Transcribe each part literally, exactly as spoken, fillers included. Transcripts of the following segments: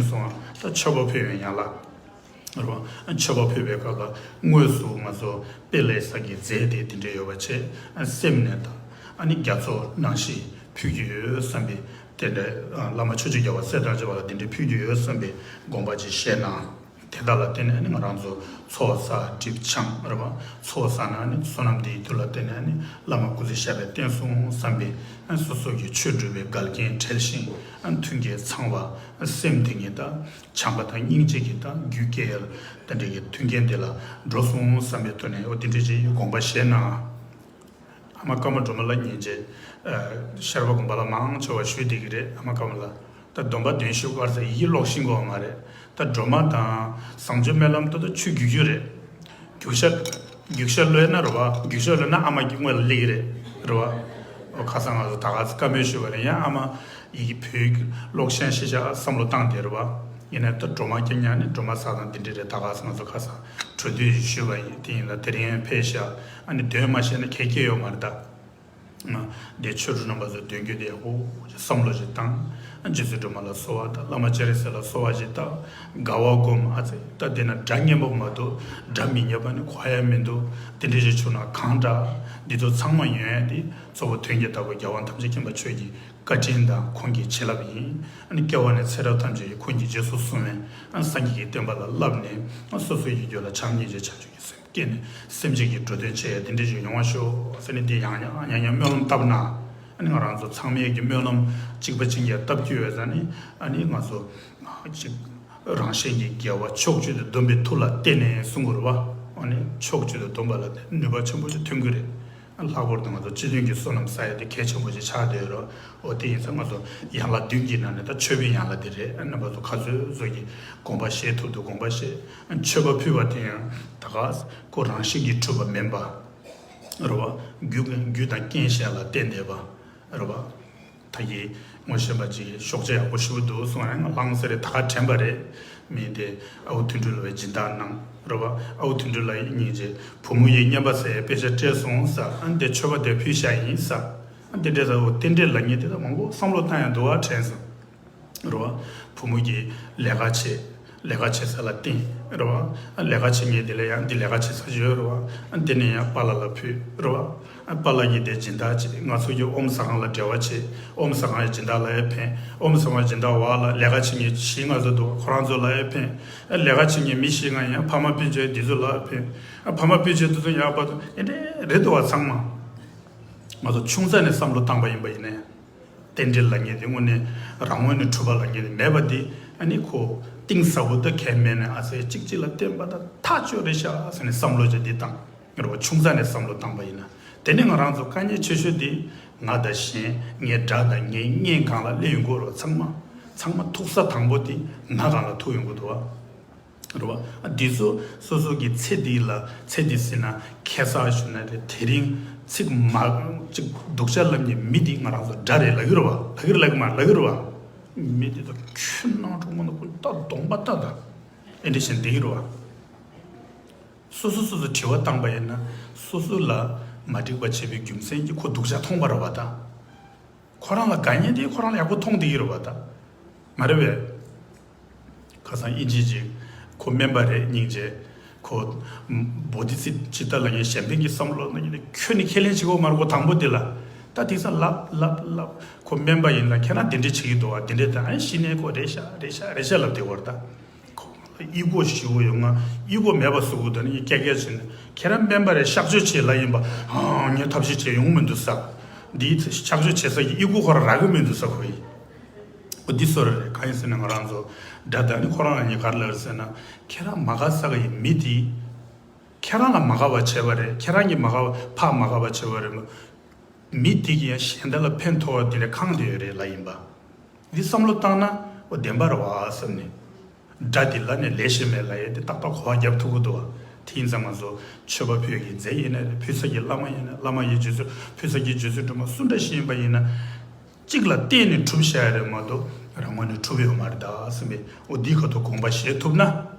སོང་། ད་མཆོད་པ་ཕུལ་བའི་ཡན་ལག་རེད་བ། མཆོད་པ་ཕུལ་བའི་སྐབས་ལ་དངོས་སུ་ང་ཚོ་དཔེ་ལེགས་ས་གི་རྫས་དེ་དེ་འདྲ་ཡོད་པ་བྱས་སེམས་ནས་ད་ཨ་ནི་རྒྱ་མཚོ་ནང་བཞིན་ཕུལ་རྒྱུ་ཡོད་བསམ་པའི་དེ་འདྲ་བླ་མ་ཆོས་ཀྱི་རྒྱལ་བ་སྲས་དང་བཅས་པ་ལ་དེ་འདྲ་ཕུལ་རྒྱུ་ཡོད་བསམ་པའི་དགོངས་པ་ཅིག་བཞེས་ན། དེ་དག་ལ་བརྟེན་ནས་ནི་ང་རང་ཚོ་ཚོགས་བསགས་སྒྲིབ་སྦྱང་རེད་བ། ཚོགས་བསགས་ན་ནི་བསོད་ནམས་དེའི་མཐུ་ལ་བརྟེན་ནས་ནི་བླ་མ་སྐུ་ཚེ་ཞབས་པད་བརྟན་གསུང་བསམ་པའི་སོ་སོ་གི་ཆོས་སྒྲུབ་པའི་འགལ་རྐྱེན་བྲལ་ཞིང་མཐུན་རྐྱེན་ཚང་བ། སེམས་དེ་ཉིད་དང་བྱམས་པ་དང་སྙིང་རྗེ་གི་དང་རྒྱུད་སྐྱེ་ཡུལ་དེ་འདྲ་གི་མཐུན་རྐྱེན་དེ་ལ་འགྲོ་གསུང་བསམ་པའི་ཐོག་ནས་འོ་དེ་འདྲ་ཅིག་དགོངས་པ་བཞེས་ན། ཨ་མ་ཀརྨ་སྒྲོལ་མ་ལགས་སྙིང་རྗེ། ཨ། ཤར་པ་དགོན་པ་ལ་མང་ཆེ་བ་ཞུས་བསྡད་ཀྱི་རེད། ཨ་མ་ཀརྨ་ལགས། ད་སྡོམ་པ་འདོན་ཞུ་གར་ས་ཡི་གེ་ཀློག་ཤེས་ཀྱི་ཡོད་མ་རེད། ད་སྒྲོལ་མ་དང་བཟང་སྤྱོད་སྨོན་ལམ་ད་ད་ཆུ་རྒྱུག་རྒྱུག་རེད། རྒྱུག་ཤར་རྒྱུག་ཤར་ལོས་ན་རེད་བ། རྒྱུག་ཤར་ལོས་ན་ཨ་མ་གི་དངོས་ལ་སླེབས་ཀྱི་རེད། རེད་བ། ཨོ་ཁ་སང་ང་ཚོ་ད་ག་ཚོད་བཀའ་མོལ་ཞུས་པ་རེད། ཡང་ཨ་མ་ཡི་གེ་བོད་ཀློག་ཤེས་ཤེས་བྱ་བསམ་བློ་བཏང་བསྡད་རེད་བ། ཡིན་ནའི་ད་སྒྲོལ་མ་སྐྱེ་ཉག་ནི་སྒྲོལ་མ་ཟ་དང་འདི་འདྲ་རེད། ད་ག་ཚོད་ང་ཚོ་ཁ་སང་གྲོས་བསྡུར་ཞུས་པ་ཡིན། དེ་ཡིན་ལ་དེ་རིང་ཕེབས་ཤག་ཨ་ནི་འདོན་མ་ཤེས་ན་གལ་གལ་ཡོད་མ་རེད་ད། འདི་ཆོས་གྲོགས་རྣམ་པ་ཚོས་འདོན་རྒྱུ་དེ་ཡག་པོ་བསམ་བློ་ཞིག་བཏང་། རྗེ་བཙུན་སྒྲོལ་མ་ལ་གསོལ་བ་དང་བླ་མ་སྤྱན་རས་གཟིགས་ལ་གསོལ་བ་ཞིག་བཏང་། དགའ་བ་སྒོམ། ཨ་ཙི་ད་འདི་ན་སྒྲ་སྙན་པོ་མ་གཏོགས་སྒྲ་མི་སྙན་པ་ནི་གོ་ཡ་མི་འདུག་དེ་འདྲ་ཞིག་བྱུང་ན་གང་འདྲ། འདི་ཚོ་ཚང་མ་ཡོང་ཡ་དེ་གཙོ་བོ་དོན་གྱི་བདག་པོ་རྒྱལ་དབང་ཐམས་ཅད་མཁྱེན་པ་ཆོས་ཀྱི་བཀའ་དྲིན་དང་ཁོང་གི་བྱིན་རླབས་ཡིན། ཨ་ནི་སྐྱེ་བ་ནས་ཚེ་རབས་ཐམས་ཅད་ཀྱི་ཁོང་གིས་རྗེས་སུ་བཟུང་བའི་སངས་རྒྱས་ཀྱི་བསྟན་པ་ལ་བསླབས་ནས་སོ་སོ་ཡི་རྒྱུད་ལ་བྱམས་སྙིང་རྗེ་བྱང་ཆུབ་ཀྱི་སེམས་སྐྱེས་ནས་སེམས་ཅན་གྱི་འགྲོ་དོན་བྱེད་ཡ་དེ་འདྲ་ཞིག་ཡོང་བ་ཤོག་ཟེར་ནས་འདི་ཡང་ཡང་ཡང་ཡང་སྨོན་ལམ་བཏབ་ན། ཨ་ནི་ང་རང་ཚོ་ཚང་མས་ཀྱི་སྨོན་ལམ་གཅིག་པ་གཅིག་རྐྱང་བཏབ་རྒྱུ་ཡོད་ཙང་ནི་ཨ་ནི་ང་ཚོ་གཅིག་རང་གཞན་གྱི་དགེ་བ་ཕྱོགས་གཅིག་ཏུ་བསྡོམས་པའི་མཐུ་ལ་བརྟེན་ནས་གསུང་དགོས་རེད་བ། ཨ་ནི་ཕྱོགས་གཅིག་ཏུ་བསྡོམས་པ་ལ་ནུས་པ་ཆེན་པོ་ཞིག་ཐོན་གྱི་རེད། ལྷག་པར་དུ་ང་ཚོ་སྤྱི་མཐུན་གྱི་བསོད་ནམས་བསགས་ཡ་དེ་གལ་ཆེན་པོ་ཞིག་ཆགས་བསྡད་ཡོད་རེད། འོ་དེ་ཡིན་ཙང་ང་ཚོ་ཡན་ལག་བདུན་གྱི་ནང་ནས་ད་མཆོད་པའི་ཡན་ལག་དེ་རེད། རྣམ་པ་ཚོ་ག་ཚོད་ཚོད་ཀྱིས་དགོངས་པ་བཞེས་ཐུབ་འདུག་དགོངས་པ་བཞེས། མཆོད་པ་ཕུལ་བ་དེ་ཡང་ད་ག་ཁོ་རང་བཞིན་གྱིས་གྲུབ་པ་མིན་པ་རེད་བ། རྒྱུ་རྒྱུ་དང་རྐྱེན་གཞན་ལ་བརྟེན་བསྡད་པ་རེད་བ། ད་གིན་ངོ་ཤེས་པ་ཅིག་གིས་ཤོག་བྱ་ཡག་པོ་ཞེ་པོ་འདུག་གསུངས་ནས་ང་ལྷང་ཟེར་རེ་ད་ག་དྲན་པ་རེད། མི་དེ་ཨ་ཁུ་དོན་གྲུབ་ལགས་སྦྱིན་བདག་གནང་རེད་བ། ཨ་ཁུ་དོན་གྲུབ་ལགས་སྙིང་རྗེ། བུ་མོ་ཡིས་སྙན་པ་ཟེར་དཔེ་ཆ་སྤྲད་སོང་ཟེར། ཨ་འདི་མཆོད་པ་དེ་ཕུལ་བཞག་ཡིན་ཟེར། ཨ་འདི་འདྲས་ཟེར། འོ་རྟེན་འབྲེལ་ལབ་མཁན་དེ་ད་མང་པོ་བསམ་བློ་བཏང་ཡང་འདུག་བ་དྲན་སོང་། རེད་བ། བུ་མོ་གིས་ལས་ཀ་བྱེད། ལས་ཀ་བྱེད་ས་ལ་བརྟེན། རེད་བ། ཨ་ལས་ཀ་བྱེད་མཁན་དེ་ལ་ཡང་འདི་ལས་ཀ་བྱེད་ས་ཞིག་ཡོད་རེད་བ། ཨ་འདི་ནས་ཡང་པཱ་ལགས་ལ་ཕུལ། རེད་བ། ཨ་པཱ་ལགས་ཀྱིས་དེ་སྦྱིན་བདག་བྱེད། ང་ཚོ་གིས་ཨོམ་ཟ་ཁང་ལ་འབྲེལ་བ་བྱེད། ཨོམ་ཟ་ཁང་ཡི་སྦྱིན་བདག་ལ་ཡང་ཕན། ཨོམ་ཟ་ཁང་སྦྱིན་བདག་བ་ལ་ལས་ཀ་བྱེད་མཁན་བཞི་ལྔ་ཙམ་འདུག་ཁོ་རང་ཚོ་ལ་ཡང་ཕན། ཨ་ལས་ཀ་བྱེད་མཁན་མི་བཞི་ལྔ་ཡང་ཕ་མ་སྤུན་མཆེད་འདི་ཚོ་ལ་ཕན། ཨ་ཕ་མ་སྤུན་མཆེད་འདི་ཚོ་ཡང་བར་དུ་ཨེ་འདྲས་རེད་འདུག་བ། ཚང་མ་ང་ཚོ་ཆུང་ཙག་ནས་བསམ་བློ་བཏང་པ་ཡིན་པ་ཡིན་ནའི། རྟེན་འབྲེལ་ལབ་མཁན་དེ་དངོས་གནས་རང་ངོས་ནས་གྲུབ་པ་ལབ་མཁན་དེ་མེད་པ་དེ། ཨ་ནི་ཁོ་གཏིང་ཟབ་པོ་ད་གལ་མེད་ནས་ཨ་ཙི་གཅིག་གཅིག་ལ་བརྟེན་པ་ད་ཐག་ཆོད་རེད་ཤག་ཟེར་ནས་བསམ་བློ་ཅིག་འདི་བཏང་། རེད་བ། ཆུང་ཙག་ནས་བསམ་བློ་བཏང་པ་ཡིན་ན། དེ་ནས་ང་རང་ཚོ་དཀའ་ངལ་ཆེ་ཤོས་དེ་ང་དང་གཞན། ངའི་དགྲ་དང་ངའི་གཉེན་སྒང་ལ་སླེབས་ཡོང་གི་རེད་བ། ཚང་མ་ཚང་མ་ཐུག་ས་དང་པོ་དེ་ང་སྒང་ལ་ཐུག་ཡོང་གི་འདུག་བ། རེད་བ། འདི་ཚོ་སོ་སོ་གི་ཚེ་འདི་ལ། ཚེ་འདི་ཟེར་ན་ཁ་སང་ཞུས་ན་རེད། དེ་རིང་ཚིག་མ་ཅིག་སྡུག་ཅག་ལབ་མཁན་མི་འདི་ང་རང་ཚོ་དགྲ་རེད་ལབ་ཀྱི་རེད་བ། ལབ་ཀྱི་རེད་ལབ་ཀྱི་མ་ལབ་ཀྱི་རེད་བ། མི་འདི་ཚོ་ཁྱོད་ནང་གྲོང་མ་ནང་ཁོ་ད་གདོང་པ་ལྟ་ད་ཨེ་འདྲ་བཞིན་བསྡད་ཀྱི་རེད་བ། སོ་སོ་སོ་སོ་དྲི་བ་བཏང་པ་ཡིན་ན་སོ་སོ་ལ་མ་འགྲིག་པ་བྱས་པའི་རྒྱུ་མཚན་གྱིས་ཁོ་སྡུག་ཅག་མཐོང་པ་རེད་བ་ད། ཁོ་རང་ལ་དགའ་ཉེ་དེ་ཁོ་རང་ལ་ཡག་པོ་མཐོང་བསྡད་ཀྱི་རེད་བ་ད། མ་རེད་པས། ཁ་སང་ཨིན་ཇི་ཅིག་ཁོ་སྨན་པ་རེད། སྙིང་རྗེ། ཁོ་བོ་དྷི་སི་ཏྭ་ལབ་མཁན་གཞན་ཕན་གྱི་བསམ་བློ་གནང་མཁན་དེ་ཁྱོན་ནས་ཁས་ལེན་བྱེད་ཀྱི་ཡོད་མ་རེད། ཁོ་དང་པོ་དེ་ལ་ད་དེང་སང་ལབ་ལབ་ལབ། ཁོ་སྨན་པ་ཡིན་ན་ཁྱེད་རང་དེ་འདྲས་བྱེད་ཀྱི་འདུག་བ། དེ་འདྲས་ད་ཨ་ཤི་ནས་ཁོ་རེད་ཤག་རེད་ཤག་རེད་ཤག་ལབ་བསྡད་ཡོད་རེད་ད། ཁོ་ཨི་གོ་ཞེ་པོ་ཡོད། ང་ཨི་གོ་མེད་པ་བཟོ་དགོས། ད་ནི་སྐད་སྐད་བྱས་ནས་ཁྱེད་རང་སྨན་པ་རེད། གཤག་བཅོས་བྱེད་ལབ་ཡིན་པ། ཨང་། ངས་ཐབས་ཤེས་བྱེད་ཡོང་མི་འདུག་ཟེར། འདིའི་གཤག་བཅོས་བྱེད་ས་ཀྱི་ཨི་གོ་ཁོ་རང་རག་གི་མི་འདུག་ཟེར། ཁོ་ཡིས། འོ་འདི་བཟོ་འདྲ་རེད། གང་ཡིན་ཟེར་ན་ང་རང་ཚོ་དགྲ་དང་ནི་ཁོ་རང་ལ་ངས་ག་རེ་ལབ་རེད་ཟེར་ན། ཁྱེད་རང་མ་དགའ་ས་གི་མི་དེ་ཁྱེད་རང་ལ་མ་དགའ་བ་བྱས་པ་རེད། ཁྱེད་རང་གིས་མ་དགའ་བ་ཕར་མ་དགའ་བ་བྱས་པ་རེད། མི་དེ་གིས་ཡང་གཞན་དག་ལ་ཕན་ཐོགས་པ་དེ་འདྲ་གང་དེ་ཡོད་རེད་ལབ་ཡིན་པ། འདི་བསམ་བློ་བཏང་ན་འོ་བདེན་པ་རེད་བ་བསམ་ནས། དགྲ་དེ་ལ་ནི་ལས་ཤེས་མེད་ལབ་ཡས་དེ་ཏག་ཏག་གོ་བ་རྒྱབ་ཐུབ་ཀྱི་འདུག་བ། དེ་ཡིན་ཙང་ང་ཚོ་མཆོད་པ་ཕུལ་གྱི་རྫས་ཡིན་ན་རེད། ཕུལ་ས་ཀྱི་བླ་མ་ཡིན་ན། བླ་མ་ཡི་རྗེས་སུ། ཕུལ་ས་ཀྱི་རྗེས་སུ་འགྲོ་མ་སུ་འདྲ་ཞིག་ཡིན་པ་ཡིན་ན། གཅིག་ལ་བརྟེན་ནས་གྲུབ་བཞག་ཡ་རེད་མ་གཏོགས་རང་ངོས་ནས་གྲུབ་ཡོད་མ་རེད་ད་ཟེར་བའི་འོ་འདིའི་ཁ་ཐུག་དགོངས་པ་བཞེས་ཐུབ་ན།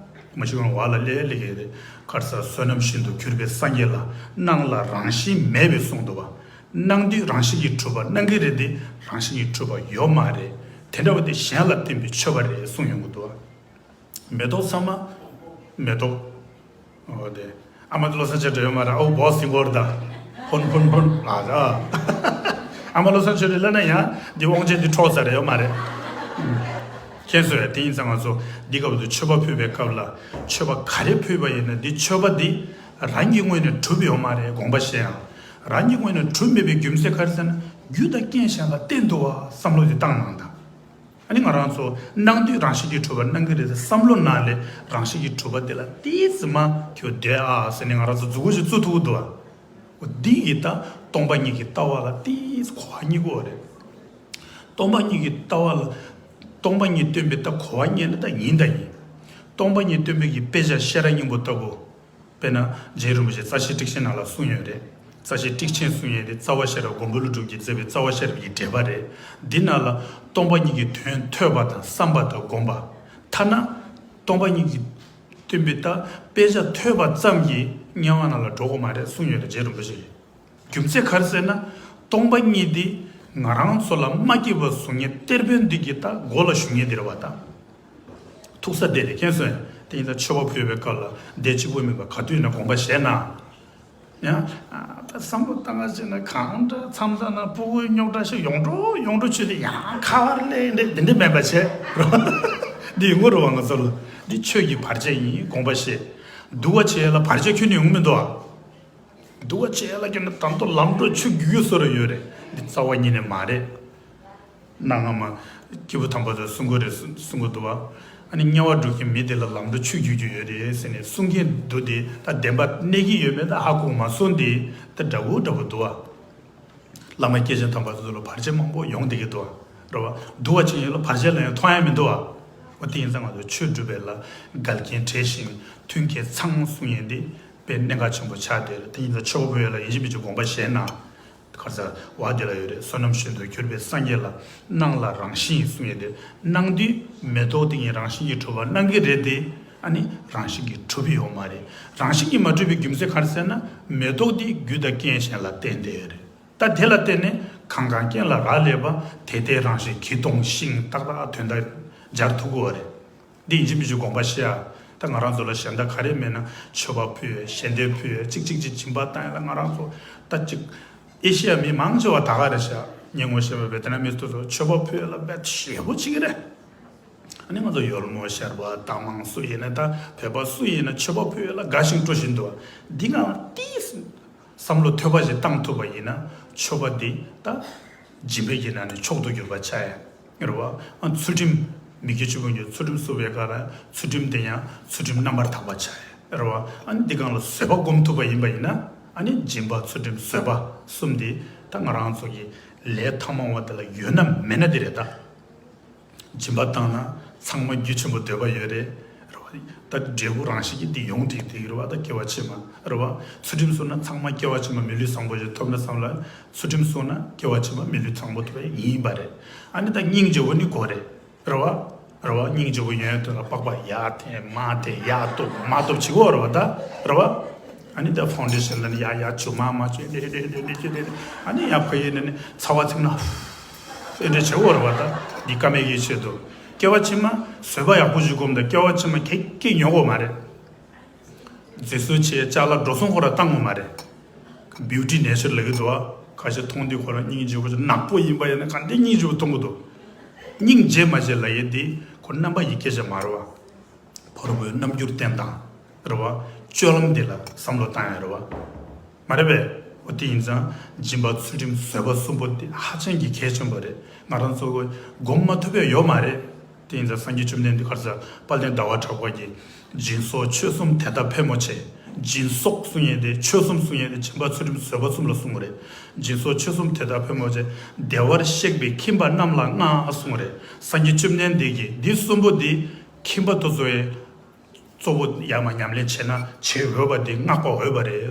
མ་གཞི་ང་བ་ལ་ལས་ལས་ཀྱི་རེད། ག་རེ་ཟེར། བསོད་ནམས་ཤིན་ཏུ་གྱུར་པའི་སངས་རྒྱས་ལ། སྣང་ལ་རང་བཞིན་མེད་པས་གསུངས་འདུག་བ། སྣང་དུས་རང་བཞིན་གྱིས་གྲུབ་པ་སྣང་གི་རེད་དེ། རང་བཞིན་གྱིས་གྲུབ་པ་ཡོད་མ་རེད། དེ་འདྲ་བ་དེ་གཞན་ལ་བརྟེན་པའི་མཆོད་པ་རེད་གསུངས་ཡོང་གི་འདུག་མེ་ཏོག་ཚང་མ་མེ་ཏོག་འོ་དེ། ཨ་མ་བློ་བཟང་ཆོས་སྒྲོན་ཡོད་མ་རེད། ཨོ་བོ་སིང་གོར་ད། ཕོན་ཕོན་ཕོན་ལ་ད། ཨ་མ་བློ་བཟང་ཆོས་སྒྲོན་ལ་ན་ཡང་འདི་དབང་ཆེན་འདི་འཕྲོག་ས་རེད་ཡོད་མ་རེད། མཁྱེན་སོང་། དེ་ཡིན་ཙང་ང་ཚོ་འདི་སྐབས་དུ་མཆོད་པ་ཕུལ་བའི་སྐབས་ལ་མཆོད་པ་ག་རེ་ཕུལ་བ་ཡིན་ན་འདི་མཆོད་པ་འདི་རང་གི་ངོས་ནས་གྲུབ་ཡོད་མ་རེད། དགོངས་པ་བཞེས་ཡང་རང་གི་ངོས་ནས་གྲུབ་མེད་པའི་རྒྱུ་མཚན་ག་རེ་ཟེར་ན་རྒྱུ་དང་རྐྱེན་གཞན་ལ་བརྟེན་འདུག་བ་བསམ་བློ་འདི་བཏང་གནང་དང་། ཨ་ནི་ང་རང་ཚོ་གནང་དུས་རང་བཞིན་གྱིས་གྲུབ་པ་གནང་གི་རེད་ཟེར་བསམ་བློ་ནང་ལས་རང་བཞིན་གྱིས་གྲུབ་པ་དེ་ལ་ཏིས་མ་ཁྱོད་བསྡད་ཨ་ཟེར་ནས་ང་རང་ཚོ་མཛུ་གུ་ཞིག་བཙུགས་ཐུབ་ཀྱི་འདུག་ཨ། འོ་འདི་ཡི་ད་སྟོང་པ་ཉིད་ཀྱི་ལྟ་བ་ལ་ཏིས་གོ་བ་རྙེད་དགོས་རེད། སྟོང་པ་ཉིད་ཀྱི་ལྟ་བ་ལ་སྟོང་པ་ཉིད་སྟོན་པའི་ད་གོ་བ་རྙེད་ན་ད་ཡིན་ད་ཡིན། སྟོང་པ་ཉིད་སྟོན་པའི་གི་དཔེ་ཆ་ཤེས་རབ་སྙིང་པོ་ལྟ་བུ། དཔེར་ན་རྗེ་རིན་པོ་ཆེ་རྩ་ཤེ་ཊཱིཀ་ཆེན་ནང་ལ་གསུངས་ཡོད་རེད། རྩ་ཤེ་ཊཱིཀ་ཆེན་གསུངས་ཡོད་དེ་རྩ་བ་ཤེས་རབ་མགོན་པོ་ཀླུ་སྒྲུབ་ཀྱིས་མཛད་པའི་རྩ་བ་ཤེས་རབ་ཀྱི་འགྲེལ་པ་རེད། འདི་ནང་ལ་སྟོང་པ་ཉིད་ཀྱི་དོན་ཐོས་པ་དང་བསམ་པ་དང་བསྒོམ་པ། ཐ་ན་སྟོང་པ་ཉིད་ཀྱི་སྟོན་པའི་ད་དཔེ་ཆ་ཐོས་པ་ཙམ་གྱིས་དམྱལ་བ་ནང་ལ་འགྲོ་དགོས་མ་རེད་གསུངས་ཡོད་རེད་རྗེ་རིན་པོ་ཆེ་གིས། རྒྱུ་མཚན་ག་རེ་ཟེར་ན་སྟོང་པ་ཉིད་འདི་ང་རང་ཚོ་ལ་མ་སྐྱེས་པ་གཟུགས་བརྙན་གཏེར་དཔོན་འདི་གི་ད་མགོ་ལ་ཞུ་མཁན་འདི་རེད་བ་ད། ཐུག་ས་བསྡད་དེ་མཁྱེན་སོང་། དེ་ཡིན་ཙང་མཆོད་པ་ཕུལ་བའི་སྐབས་ལ་བདེ་གཅིག་པུ་མིན་པ་ག་དུས་ན་དགོངས་པ་བཞེས་ན། ཡང་ད་བསམ་བློ་བཏང་བ་བྱས་ན་གང་འདྲ་མཚམས་མཚམས་ན་ཕྲུ་གུའི་རྙོག་དྲ་ཞིག་ཡོང་འགྲོ་ཡོང་འགྲོ་བྱས་ཏེ་ཡང་ཁ་བར་སླེབས་འདི་འདི་འདི་མེད་པ་བྱས། འདི་ཡོང་གི་རེད་བ་ང་ཚོ་ལ། འདི་ཆོས་ཀྱི་བར་ཆད་ཡིན་དགོངས་པ་བཞེས། སྡུག་པ་བྱས་ལ་བར་ཆད་ཁྱོན་ནས་ཡོང་མི་འདུག་ཨ། སྡུག་པ་བྱས་ལ་ཁྱོན་ནས་ད་དུང་ལམ་འགྲོ་ཆུ་རྒྱུག་རྒྱུག་བཟོ་ར་ཡོད་རེད། འདི་རྩ་བ་ཉིད་ནས་མ་རེད། གནའ་སྔ་མ་སྐྱེས་བུ་དམ་པ་ཚོས་གསུང་གི་རེད་གསུང་གསུང་གི་འདུག་བ། ཨ་ནི་དམྱལ་བ་འགྲོ་མཁན་མི་དེ་ལ་ལམ་འགྲོ་ཆུ་རྒྱུག་རྒྱུག་ཡོད་རེད་ཟེར་ནས་གསུང་མཁན་འདུག་དེ་ད་བདེན་པ་གནས་ཀྱི་ཡོད་མེད་ད་ཧ་གོ་མ་སོང་དེ་ད་འདྲ་བོ་འདྲ་བོ་འདུག་བ། བླ་མ་སྐྱེས་ཆེན་དམ་པ་ཚོ་ལ་བར་ཆད་མང་པོ་ཡོང་བསྡད་ཀྱི་འདུག་བ། རེད་བ། སྡུག་པ་ཅན་ཡོད་ལ་བར་ཆད་ལ་ཡང་མཐོང་ཡ་མི་འདུག་བ། འོ་དེ་ཡིན་ཙང་ང་ཚོ་ཆོས་སྒྲུབ་པའི་ལ་འགལ་རྐྱེན་བྲལ་ཞིང་མཐུན་རྐྱེན་ཚང་གསུང་ཡས་འདི་དཔེ་གནད་འགག་ཆེན་པོ་ཆགས་བསྡད་རེད། དེ་ཡིན་ཙང་ཆོས་པ་བོད་ཡོད་ལ་ཡིན་གཅིག་མིན་གཅིག་དགོངས་པ་བཞེས་ན། གར་ས་བ་དེ་ལ་ཡོད་རེད། བསོད་ནམས་ཤིན་ཏུ་གྱུར་པའི་སངས་རྒྱས་ལ་སྣང་ལ་རང་བཞིན་གསུང་ཡས་དེ་སྣང་དུས་མེ་ཏོག་དེ་ཉིད་རང་བཞིན་གྱིས་གྲུབ་པ་སྣང་གི་རེད་དེ། ཨ་ནི་རང་བཞིན་གྱིས་གྲུབ་ཡོད་མ་རེད། རང་བཞིན་གྱིས་མ་གྲུབ་པའི་རྒྱུ་མཚན་ག་རེ་ཟེར་ན་མེ་ཏོག་དེ་རྒྱུ་དང་རྐྱེན་གཞན་ལ་བརྟེན་བསྡད་ཡོད་རེད། ད་དེ་ལ་བརྟེན་ནས་གང་གང་རྐྱེན་ལ་རག་ལས་པ་དེ་ལྟའི་རང་བཞིན་གྱིས་སྟོང་ཤིང་ཏག་ཏག་དོན་དག་སྦྱར་ཐུབ་ཀྱི་ཡོད་རེད། འདི་ཡིན་གཅིག་མིན་གཅིག་དགོངས་པ་བཞེས་ཨ། ད་ང་རང་ཚོ་ལ་གཞན་དག་ག་རེ་མེད་ན་མཆོད་པ་ཕུལ་ཞལ་འདེབས་ཕུལ་གཅིག་གཅིག་གཅིག་སྦྱིན་པ་བཏང་ཡ་ལ་ང་རང་ཚོ་ད་གཅིག་ཨེ་ཤི་ཡ་མི་མང་ཆེ་བ་ད་ག་རེ་ཤག་ཉེ་ངོ་ཤེས་པ་བེ་ཏི་ནམ་མི་ཚོ་མཆོད་པ་ཕུལ་ཡ་ལ་དཔེ་ཞེ་པོ་བྱེད་ཀྱི་རེད། ཨ་ནི་ང་ཚོ་ཡོལ་མོ་ཤར་བ་རྟ་མང་སུ་ཡིན་ན་ད་བོད་པ་སུ་ཡིན་ན་མཆོད་པ་ཕུལ་ཡ་ལ་དགའ་ཞིང་སྤྲོ་བཞིན་འདུག་འདི་ང་ཏིས། བསམ་བློ་ཐོས་པ་ཞིག་བཏང་ཐུབ་པ་ཡིན་ན་མཆོད་པ་འདི་ད་སྦྱིན་པའི་གི་ནང་ནས་མཆོག་ཏུ་གྱུར་པ་ཆགས་ཡ་རེད་བ། ཨ་ཚུལ་ཁྲིམས་མི་དགེ་བཅུ་སྤོང་གི་ཚུལ་ཁྲིམས་བསྲུང་བའི་སྐབས་ལ་ཚུལ་ཁྲིམས་དེ་ཡང་ཚུལ་ཁྲིམས་རྣམ་པར་དག་པ་ཆགས་ཡ་རེད་བ། ཨ་ནི་འདི་སྒང་ལ་བཟོད་པ་སྒོམ་ཐུབ་པ་ཡིན་པ་ཡིན་ན་ཨ་ནི་སྦྱིན་པ་ཚུལ་ཁྲིམས་བཟོད་པ་གསུམ་འདི་ད་ང་རང་ཚོ་གི་ལས་ཐ་མ་བ་དེ་ལ་ཡོད་ན་མེད་ན་འདི་རེད་ད། སྦྱིན་པ་བཏང་ན་ཚང་མ་རྒྱུ་ཆེན་པོ་འདོད་པ་ཡོད་རེད། རེད་བ། ད་འབྲས་བུ་རང་བཞིན་གྱིས་འདི་ཡོང་འགྲིག་དེ་རེད་བ། ད་སྐྱེ་བ་ཕྱི་མ་རེད་བ། ཚུལ་ཁྲིམས་བསྲུངས་ན་ཚང་མ་སྐྱེ་བ་ཕྱི་མ་མི་ལུས་བཟང་པོ་ཞིག་ཐོབ་ན་བསམ་ལ་ཚུལ་ཁྲིམས་བསྲུངས་ན་སྐྱེ་བ་ཕྱི་མ་མི་ལུས་བཟང་པོ་ཐོབ་ཡ་ཡིན་པ་རེད། ཨ་ནི་ད་སྙིང་རྗེ་བོ་ནི་དགོས་རེད། རེད་བ། རེད་བ། སྙིང་རྗེ་བོ་ཡོན་ཏན་ལ་པགས་པ་ཡར་འཐེན་མར་འཐེན་ཡར་གཏུབ་མར་གཏུབ་བྱེད་དགོས་རེད་བ་ད། རེད་བ། ཨ་ནི་ད་ཕའུན་ཌེ་ཤན་ལ་ནི་ཡར་ཡར་བྱུག་མར་མར་བྱུག་འདི་འདི་འདི་འདི་འདི་འདི་ཨ་ནི་ཡར་ཕ་ཡུལ་ནས་ནི་ཚ་བ་ཚིམ་ན། ཨེ་འདྲ་བྱེད་དགོས་རེད་བ་ད། འདི་ཀ་མེད་ཀྱི་ཆེད་དུ། སྐྱེ་བ་ཕྱི་མ་བཟོད་པ་ཡག་པོ་ཞིག་སྒོམ་དང་སྐྱེ་བ་ཕྱི་མ་ཁེག་ཁེག་ཉོ་དགོས་མ་རེད། མཛེས་བཟོ་བྱས་ཅ་ལག་འགྲོ་སོང་ཁོ་ར་བཏང་དགོས་མ་རེད། བིའུ་ཊི་ནེ་ཅར་ལབ་ཀྱི་འདུག་བ། ཁ་ཤས་མཐོང་དུས་ཁོ་རང་སྙིང་རྗེ་པོ་ཅིག་ནག་པོ་ཡིན་པ་ཡིན་ན་ག་འདྲའི་སྙིང་རྗེ་པོ་མཐོང་གི་འདུག་སྙིང་རྗེ་མ་རྗེ་ལབ་ཡས་འདི་ཁོ་རྣམ་པ་ཡི་སྐད་ཆ་མ་རེད་བ། ཕ་རོལ་པོའི་རྣམ་འགྱུར་བསྟན་སྟངས་རེད་བ། སྤྱོད་ལམ་འདི་ལ་བསམ་བློ་བཏང་ཡ་རེད་བ། མ་རེད་པས། འོ་དེ་ཡིན་ཙང་སྦྱིན་པ་ཚུལ་ཁྲིམས་བཟོད་པ་གསུམ་པོ་འདི་ཧ་ཅང་གི་གལ་ཆེན་པོ་རེད། ང་རང་ཚོ་སྒོམ་མ་ཐུབ་པ་ཡོད་མ་རེད། དེ་ཡིན་ཙང་སངས་རྒྱས་བཅོམ་ལྡན་འདས་ག་རེ་ཟེར་དཔལ་ལྡན་ཟླ་བ་གྲགས་པ་གིས། སྦྱིན་སོགས་ཆོས་གསུམ་དེ་ལྟར་ཕལ་མོ་ཆེ། སྦྱིན་སོགས་གསུང་ཡས་དེ་ཆོས་གསུམ་གསུང་ཡས་དེ་སྦྱིན་པ་ཚུལ་ཁྲིམས་བཟོད་པ་གསུམ་ལ་གསུང་གི་རེད། སྦྱིན་སོགས་ཆོས་གསུམ་དེ་ལྟར་ཕལ་མོ་ཆེ། བདེ་བར་གཤེགས་པའི་ཁྱིམ་པ་རྣམས་ལ་མངའ་གསུང་གི་རེད། སངས་རྒྱས་བཅོམ་ལྡན་འདས་ཀྱིས་འདི་གསུམ་པོ་འདི་ཁྱིམ་པ་དེ་ཚོ་ཡི་གཙོ་བོ་ཡར་མར་ཉམས་ལེན་བྱས་ན་བྱེད་འོས་པ་འདི་བསྔགས་པ་འོས་པ་རེད།